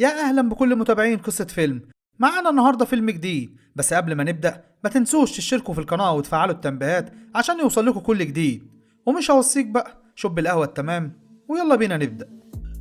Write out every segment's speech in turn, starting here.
يا اهلا بكل متابعين قصة فيلم. معانا النهاردة فيلم جديد، بس قبل ما نبدأ ما تنسوش تشتركوا في القناة وتفعلوا التنبيهات عشان يوصل لكم كل جديد. ومش هوصيك بقى، شب القهوة التمام ويلا بينا نبدأ.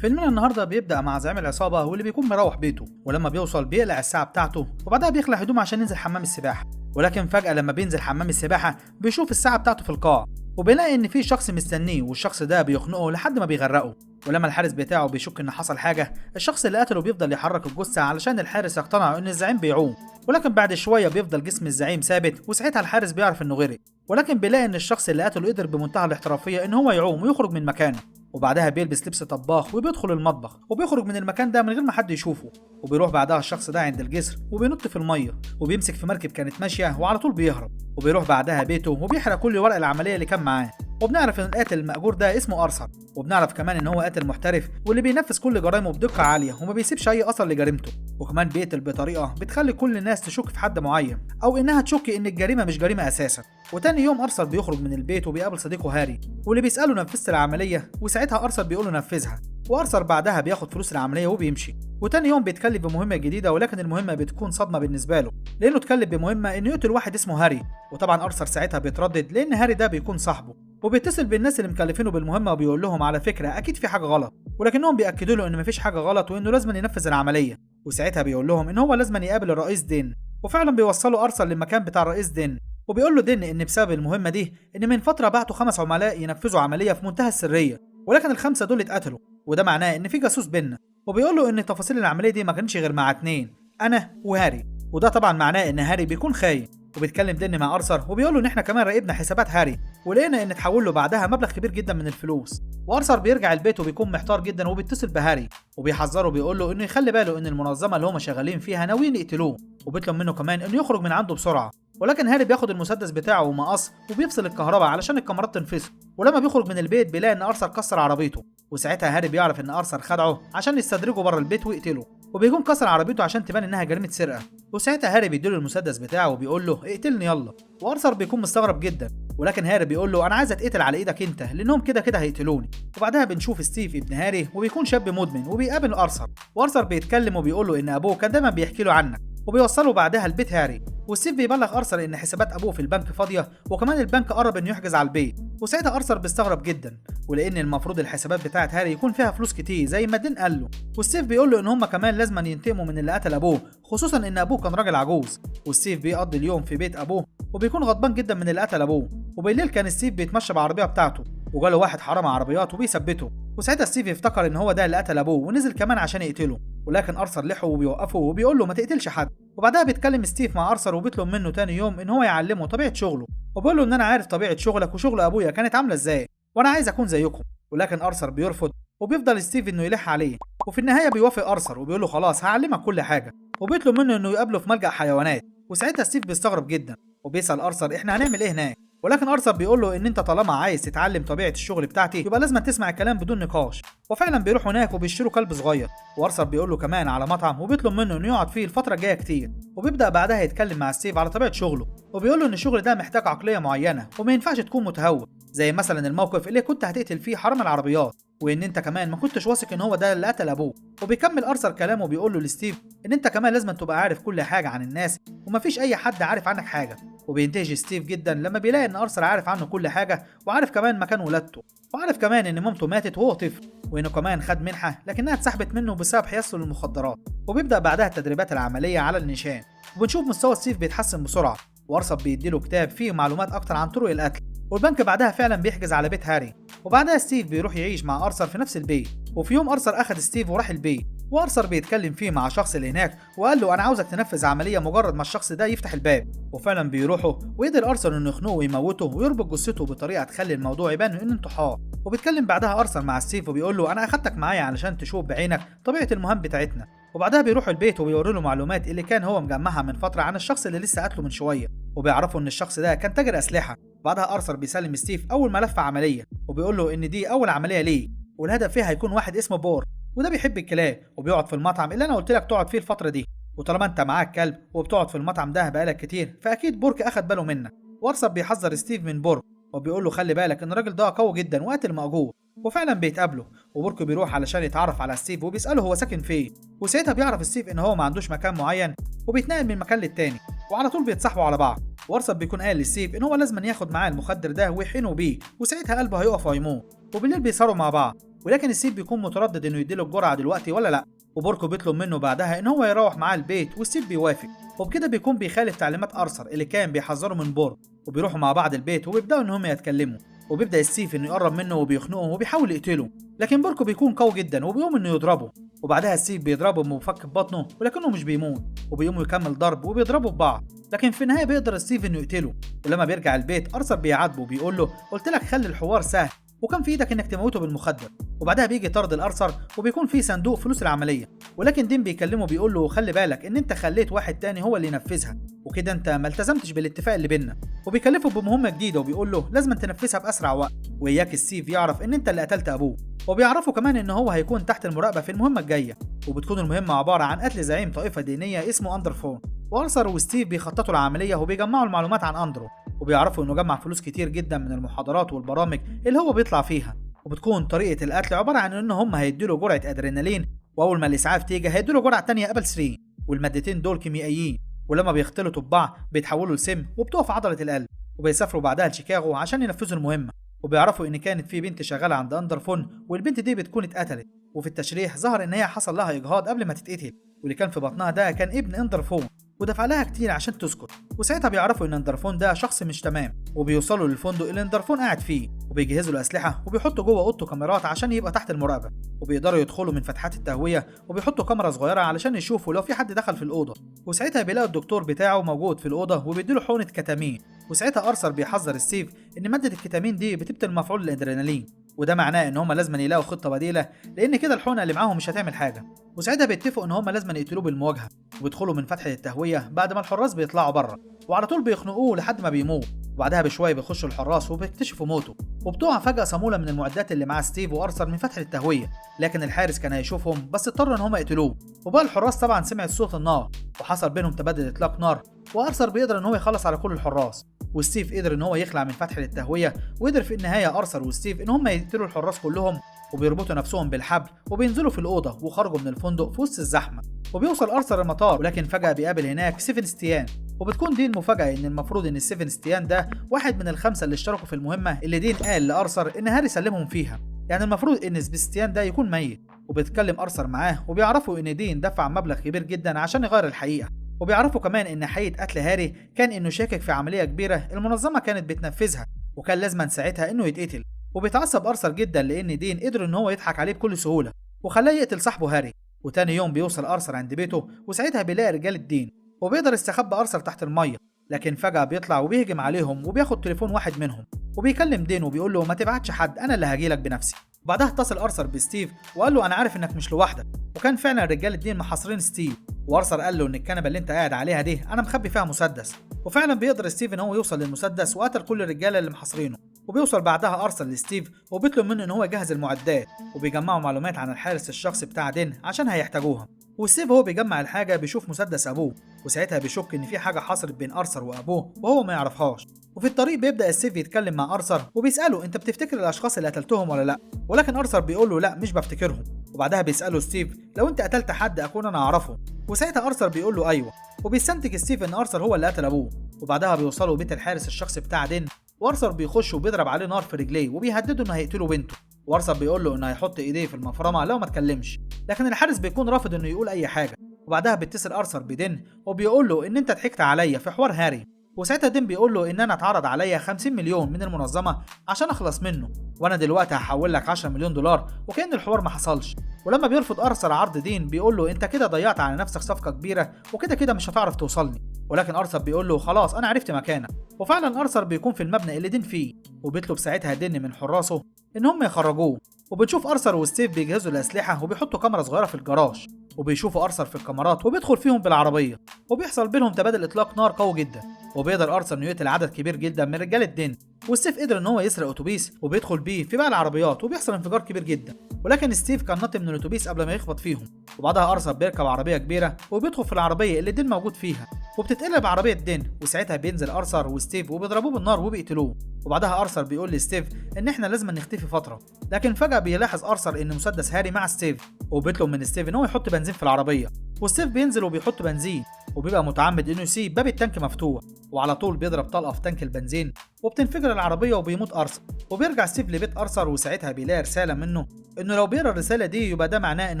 فيلمنا النهارده بيبدأ مع زعيم العصابة واللي بيكون مروح بيته، ولما بيوصل بيقلع الساعة بتاعته وبعدها بيخلع هدومه عشان ينزل حمام السباحة. ولكن فجأة لما بينزل حمام السباحة بيشوف الساعة بتاعته في القاع، وبيلاقي إن في شخص مستنيه، والشخص ده بيخنقه لحد ما بيغرقه. ولما الحارس بتاعه بيشك إن حصل حاجة، الشخص اللي قتله بيفضل يحرك الجثة علشان الحارس يقتنع إن الزعيم بيعوم. ولكن بعد شوية بيفضل جسم الزعيم ثابت، وساعتها الحارس بيعرف إنه غرق. ولكن بيلاقي إن الشخص اللي قتله قدر بمنتهى الاحترافية إن هو يعوم ويخرج من مكانه. وبعدها بيلبس لبس طباخ وبيدخل المطبخ وبيخرج من المكان ده من غير ما حد يشوفه. وبيروح بعدها الشخص ده عند الجسر وبينط في المية وبيمسك في مركب كانت ماشية وعلى طول بيهرب. وبيروح بعدها بيته وبيحرق كل ورق العملية اللي كان معاه. وبنعرف ان القاتل المأجور ده اسمه ارثر، وبنعرف كمان ان هو قاتل محترف واللي بينفذ كل جرائمه بدقة عالية وما بيسيبش اي اثر لجريمته. وكمان بيقتل بطريقة بتخلي كل الناس تشك في حد معين، او انها تشك ان الجريمة مش جريمة اساسا. وتاني يوم ارثر بيخرج من البيت وبيقابل صديقه هاري واللي بيسأله نفذت العملية، وساعتها ارثر بيقول له نفذها. وارثر بعدها بياخد فلوس العملية وبيمشي. وتاني يوم بيتكلف بمهمة جديدة، ولكن المهمة بتكون صدمة بالنسبة له لأنه اتكلف بمهمة إنه يقتل واحد اسمه هاري. وطبعا أرثر ساعتها بيتردد لأن هاري ده بيكون صاحبه، وبيتصل بالناس اللي مكلفينه بالمهمة وبيقول لهم على فكرة أكيد في حاجة غلط، ولكنهم بيأكدوا له إن مفيش حاجة غلط وإنه لازم ينفذ العملية. وساعتها بيقول لهم إن هو لازم يقابل الرئيس دين، وفعلا بيوصلوا أرثر للمكان بتاع الرئيس دين. وبيقول له دين إن بسبب المهمة دي إن من فترة بعتوا 5 عملاء ينفذوا عملية في منتهى السرية، ولكن ال5 دول اتقتلوا، وده معناه إن في جاسوس بينا. وبيقول له إن تفاصيل العملية دي ما كانتش غير مع 2، أنا وهاري، وده طبعا معناه إن هاري بيكون خاين. وبيتكلم دين مع أرثر وبيقول له إن إحنا كمان راقبنا حسابات هاري ولقينا إن اتحول له بعدها مبلغ كبير جدا من الفلوس. وأرثر بيرجع البيت وبيكون محتار جدا وبيتصل بهاري وبيحذره وبيقول له إنه يخلي باله إن المنظمة اللي هما شغالين فيها ناويين يقتلوه، وبيطلب منه كمان إنه يخرج من عنده بسرعة. ولكن هاري بياخد المسدس بتاعه ومقص وبيفصل الكهرباء علشان الكاميرات تنفصل. ولما بيخرج من البيت بيلاقي إن أرثر كسر عربيته، وساعتها هاري بيعرف إن أرثر خدعه عشان يستدرجه بره البيت ويقتله، وبيكون كسر عربيته عشان تبان إنها جريمة سرقة. وساعتها هاري بيديله المسدس بتاعه وبيقول له اقتلني يلا. وأرثر بيكون مستغرب جدا، ولكن هاري بيقول له أنا عايز أتقتل على إيدك أنت لأنهم كده كده هيقتلوني. وبعدها بنشوف ستيف ابن هاري وبيكون شاب مدمن وبيقابل أرثر، وأرثر بيتكلم وبيقول له إن أبوه كان دايما بيحكي له عنك، وبيوصله بعدها لبيت هاري. وستيف بيبلغ أرثر إن حسابات أبوه في البنك فاضية، وكمان البنك قرب إنه يحجز على البيت. وساعتها أرثر بيستغرب جدا، ولأن المفروض الحسابات بتاعت هاري يكون فيها فلوس كتير زي ما دين قال له. وستيف بيقول له إن هما كمان لازم ينتقموا من اللي قتل أبوه، خصوصا إن أبوه كان راجل عجوز. وستيف بيقضي اليوم في بيت أبوه وبيكون غضبان جدا من اللي قتل أبوه. وبالليل كان ستيف بيتمشى بعربية بتاعته وجاله واحد حرامي عربيات وبيثبته، وساعتها ستيف افتكر إن هو ده اللي قتل أبوه ونزل كمان عشان يقتله، ولكن أرثر لحقه وبيوقفه وبيقول له ما تقتلش حد. وبعدها بيتكلم ستيف مع أرثر وبيطلب منه تاني يوم إن هو يعلمه طبيعة شغله، وبيقول له إن أنا عارف طبيعة شغلك وشغل أبويا كانت عاملة إزاي وأنا عايز أكون زيكم. ولكن أرثر بيرفض وبيفضل ستيف إنه يلح عليه، وفي النهاية بيوافق أرثر وبيقول له خلاص هعلمك كل حاجة، وبيطلب منه إنه يقابله في ملجأ حيوانات. وساعتها ستيف بيستغرب جدا وبيسأل أرثر إحنا هنعمل إيه هناك، ولكن أرثر بيقول له إن أنت طالما عايز تتعلم طبيعة الشغل بتاعتي يبقى لازم تسمع الكلام بدون نقاش. وفعلا بيروح هناك وبيشتروا كلب صغير، وأرثر بيقول له كمان على مطعم وبيطلب منه إنه يقعد فيه الفترة الجاية كتير. وبيبدأ بعدها يتكلم مع ستيف على طبيعة شغله، وبيقول له إن الشغل ده محتاج عقلية معينة وما ينفعش تكون متهور، زي مثلا الموقف اللي كنت هتقتل فيه حرام العربيات، وإن أنت كمان ما كنتش واثق إن هو ده اللي قتل أبوه. وبيكمل أرثر كلامه وبيقول له لستيف إن أنت كمان لازم تبقى عارف كل حاجة عن الناس ومفيش أي حد عارف عنك حاجة. وبينتهج ستيف جدا لما بيلاقي إن أرثر عارف عنه كل حاجة، وعارف كمان مكان ولادته، وعارف كمان إن مامته ماتت وهو طفل، وإنه كمان خد منحة لكنها اتسحبت منه بسبب حيازته للمخدرات. وبيبدأ بعدها التدريبات العملية على النشان، وبنشوف مستوى ستيف بيتحسن بسرعة، وأرثر بيديله كتاب فيه معلومات أكتر عن طرق القتل. والبنك بعدها فعلا بيحجز على بيت هاري، وبعدها ستيف بيروح يعيش مع أرثر في نفس البيت. وفي يوم أرثر أخد ستيف وراح البيت، وأرثر بيتكلم فيه مع شخص اللي هناك وقال له أنا عاوزك تنفذ عملية مجرد ما الشخص ده يفتح الباب. وفعلا بيروحوا ويقدر أرثر إنه يخنقه ويموته ويربط جثته بطريقة تخلي الموضوع يبان إنه انتحار. وبيتكلم بعدها أرثر مع ستيف وبيقول له أنا أخدتك معايا علشان تشوف بعينك طبيعة المهام بتاعتنا. وبعدها بيروحوا البيت وبيوروا له معلومات اللي كان هو مجمعها من فترة عن الشخص اللي لسه قتله من شوية، وبيعرفوا إن الشخص ده كان تاجر أسلحة. بعدها أرثر بيسلم ستيف أول ملف عملية وبيقول له إن دي أول عملية ليه، والهدف فيها هيكون واحد اسمه بور، وده بيحب الكلاب وبيقعد في المطعم اللي أنا قلت لك تقعد فيه الفترة دي، وطالما أنت معاك كلب وبتقعد في المطعم ده بقالك كتير فأكيد بورك أخد باله منك. وأرثر بيحذر ستيف من بورك وبيقول له خلي بالك إن الراجل ده قوي جدا وقاتل مأجور. وفعلا بيتقابلوا، وبورك بيروح علشان يتعرف على ستيف وبيسأله هو ساكن فين، وساعتها بيعرف ستيف ان هو ما عندوش مكان معين وبيتنقل من مكان للتاني، وعلى طول بيتصاحبوا على بعض. وارثر بيكون قال لستيف ان هو لازم ياخد معاه المخدر ده ويحقنه بيه، وساعتها قلبه هيقف وهيموت. وبالليل بيسهروا مع بعض، ولكن ستيف بيكون متردد انه يديله الجرعة دلوقتي ولا لا. وبوركو بيطلب منه بعدها ان هو يروح معاه البيت، وستيف بيوافق، وبكده بيكون بيخالف تعليمات ارثر اللي كان بيحذره من بورك. وبيروحوا مع بعض البيت وبيبداوا ان هم يتكلموا، وبيبدا ستيف انه يقرب منه وبيخنقه وبيحاول يقتله، لكن بوركو بيكون قوي جدا وبيقوم انه يضربه. وبعدها ستيف بيضربه بمفك ببطنه ولكنه مش بيموت، وبيقوم يكمل ضرب وبيضربوا ببعض، لكن في النهاية بيقدر ستيف انه يقتله. ولما بيرجع البيت ارثر بيعاتبه وبيقول له قلت لك خلي الحوار سهل، وكان في ايدك انك تموته بالمخدر. وبعدها بيجي طرد الارثر وبيكون في صندوق فلوس العملية، ولكن دين بيكلمه بيقول له خلي بالك ان انت خليت واحد تاني هو اللي ينفذها، وكده انت ما التزمتش بالاتفاق اللي بينا. وبيكلفه بمهمة جديدة وبيقول له لازم تنفذها باسرع وقت، واياك ستيف يعرف ان انت اللي قتلت ابوه. وبيعرفوا كمان ان هو هيكون تحت المراقبة في المهمة الجاية، وبتكون المهمة عبارة عن قتل زعيم طائفة دينية اسمه اندرفون. وارثر وستيف بيخططوا العملية وبيجمعوا المعلومات عن اندرو، وبيعرفوا انه جمع فلوس كتير جدا من المحاضرات والبرامج اللي هو بيطلع فيها. وبتكون طريقه القتل عبارة عن ان هم هيديله جرعة ادرينالين، واول ما الاسعاف تيجي هيديله جرعة تانية قبل 3، والمادتين دول كيميائيين، ولما بيختلطوا ببعض بيتحولوا لسم وبتقف عضلة القلب. وبيسافروا بعدها لشيكاغو عشان ينفذوا المهمة، وبيعرفوا ان كانت في بنت شغالة عند اندرفون، والبنت دي بتكون اتقتلت، وفي التشريح ظهر ان هي حصل لها اجهاض قبل ما تتقتل، واللي كان في بطنها ده كان ابن اندرفون، ودفع لها كتير عشان تسكت. وساعتها بيعرفوا ان اندرفون ده شخص مش تمام، وبيوصلوا للفندق اللي اندرفون قاعد فيه، وبيجهزوا الاسلحة وبيحطوا جوه اوضته كاميرات عشان يبقى تحت المراقبة، وبيقدروا يدخلوا من فتحات التهويه، وبيحطوا كاميرا صغيرة علشان يشوفوا لو في حد دخل في الاوضة. وساعتها بيلاقوا الدكتور بتاعه موجود في الاوضة وبيديله حقنه كتامين. وساعتها ارثر بيحذر ستيف ان مادة الكتامين دي بتبطل مفعول الادرينالين، وده معناه ان هم لازم يلاقوا خطه بديله، لان كده الحقنة اللي معاهم مش هتعمل حاجة. وساعتها بيتفقوا ان هم لازم يقتلوه بالمواجهه، وبيدخلوا من فتحه التهويه بعد ما الحراس بيطلعوا بره، وعلى طول بيخنقوه لحد ما بيموت. وبعدها بشوية بيخشوا الحراس وبيكتشفوا موته، وبتقع فجاة صاموله من المعدات اللي مع ستيف وارثر من فتحه التهويه، لكن الحارس كان هيشوفهم بس اضطروا ان هم يقتلوه. وبقى الحراس طبعا سمعت صوت النار، وحصل بينهم تبادل اطلاق نار، وارثر بيقدر ان هو يخلص على كل الحراس، وستيف قدر ان هو يخلع من فتحه التهويه. وقدر في النهاية ارثر وستيف ان هم يقتلوا الحراس كلهم، وبيربطوا نفسهم بالحبل وبينزلوا في الاوضة وخرجوا من الفندق في وسط الزحمة. وبيوصل ارثر المطار، ولكن فجاة بيقابل هناك سيفنستيان، وبتكون دي المفاجاة ان المفروض ان سيفنستيان ده واحد من الخمسة اللي اشتركوا في المهمة اللي دين قال لارثر ان هاري سلمهم فيها، يعني المفروض ان سبيستيان ده يكون ميت. وبيتكلم ارثر معاه وبيعرفوا ان دين دفع مبلغ كبير جدا عشان يغير الحقيقة، وبيعرفوا كمان ان حقيقة قتل هاري كان انه شاكك في عملية كبيرة المنظمة كانت بتنفذها، وكان لازما ساعتها انه يتقتل. وبيتعصب ارثر جدا لان دين قدر ان هو يضحك عليه بكل سهولة وخلاه يقتل صاحبه هاري. وتاني يوم بيوصل ارثر عند بيته، وساعتها بيلاقي رجال الدين، وبيقدر يستخبى ارثر تحت المية، لكن فجاة بيطلع وبيهجم عليهم وبياخد تليفون واحد منهم، وبيكلم دين وبيقول له ما تبعتش حد، انا اللي هجيلك بنفسي. وبعدها اتصل ارثر بستيف وقال له انا عارف انك مش لوحدك، وكان فعلا رجال الدين محاصرين ستيف. وارثر قال له ان الكنبة اللي انت قاعد عليها دي انا مخبي فيها مسدس، وفعلا بيقدر ستيف ان هو يوصل للمسدس وقتل كل الرجالة اللي محاصرينه. وبيوصل بعدها ارثر لستيف وبيطلب منه ان هو يجهز المعدات، وبيجمعوا معلومات عن الحارس الشخصي بتاع دين عشان هيحتاجوها. وستيف هو بيجمع الحاجة بيشوف مسدس ابوه، وساعتها بيشك ان في حاجة حصلت بين ارثر وابوه وهو ما يعرفهاش. وفي الطريق بيبدا ستيف يتكلم مع ارثر وبيساله انت بتفتكر الاشخاص اللي قتلتهم ولا لا، ولكن ارثر بيقول له لا مش بفتكرهم. وبعدها بيساله ستيف لو انت قتلت حد اكون انا اعرفه، وساعتها ارثر بيقول له ايوه. وبيستنتج ستيف ان ارثر هو اللي قتل ابوه. وبعدها بيوصلوا بيت الحارس الشخصي بتاع دين، وارثر بيخش وبيضرب عليه نار في رجليه وبيهدده انه هيقتله بنته. وارثر بيقول له انه هيحط ايديه في المفرمه لو ما اتكلمش، لكن الحارس بيكون رافض انه يقول اي حاجة. وبعدها بيتصل ارثر بدين وبيقول له ان انت ضحكت عليا في حوار هاري، وساعتها دين بيقول له ان انا اتعرض عليا 50 مليون من المنظمة عشان اخلص منه، وانا دلوقتي هحول لك 10 مليون دولار، وكأن الحوار ما حصلش. ولما بيرفض ارثر عرض دين بيقول له انت كده ضيعت على نفسك صفقة كبيرة، وكده كده مش هتعرف توصلني. ولكن ارثر بيقول له خلاص انا عرفت مكانك. وفعلا ارثر بيكون في المبنى اللي دين فيه، وبيطلب ساعتها دين من حراسة ان هم يخرجوه. وبنشوف ارثر وستيف بيجهزوا الاسلحة وبيحطوا كاميرا صغيرة في الجراج، وبيشوفوا ارثر في الكاميرات وبيدخل فيهم بالعربية، وبيحصل بينهم تبادل اطلاق نار قوي جدا. وبيقدر ارثر انه يقتل عدد كبير جدا من رجاله دين. وستيف قدر ان هو يسرق اتوبيس وبيدخل بيه في باقي العربيات، وبيحصل انفجار كبير جدا، ولكن ستيف كان نط من الاتوبيس قبل ما يخبط فيهم. وبعدها ارثر بيركب عربية كبيرة وبيدخل في العربية اللي دين موجود فيها، وبتتقلب عربية دين، وساعتها بينزل ارثر وستيف وبيضربوه بالنار وبيقتلوه. وبعدها ارثر بيقول لستيف ان احنا لازم نختفي فترة، لكن فجاة بيلاحظ ارثر ان مسدس هاري مع ستيف، وبيطلب من ستيف ان هو يحط بنزين في العربية، وستيف بينزل وبيحط بنزين، وبيبقى متعمد انه يسيب باب التانك مفتوح، وعلى طول بيضرب طلقه في تانك البنزين وبتنفجر العربية وبيموت ارثر. وبيرجع ستيف لبيت ارثر، وساعتها بيلاقي رسالة منه انه لو بيقرا الرسالة دي يبقى ده معناه ان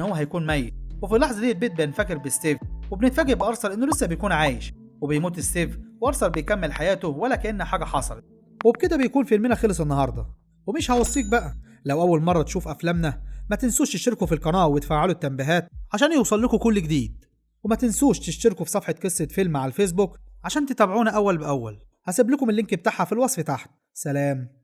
هو هيكون ميت. وفي اللحظة دي البيت بينفجر بستيف، وبنتفاجئ بارثر انه لسه بيكون عايش، وبيموت ستيف وارثر بيكمل حياته ولا كأن حاجة حصلت. وبكده بيكون فيلمنا خلص النهارده. ومش هوصيك بقى، لو اول مرة تشوف افلامنا ما تنسوش تشتركوا في القناة وتفعلوا التنبيهات عشان يوصل لكم كل جديد، وما تنسوش تشتركوا في صفحة قصة فيلم على الفيسبوك عشان تتابعونا اول باول. هسيب لكم ال link بتاعها في الوصف تحت. سلام.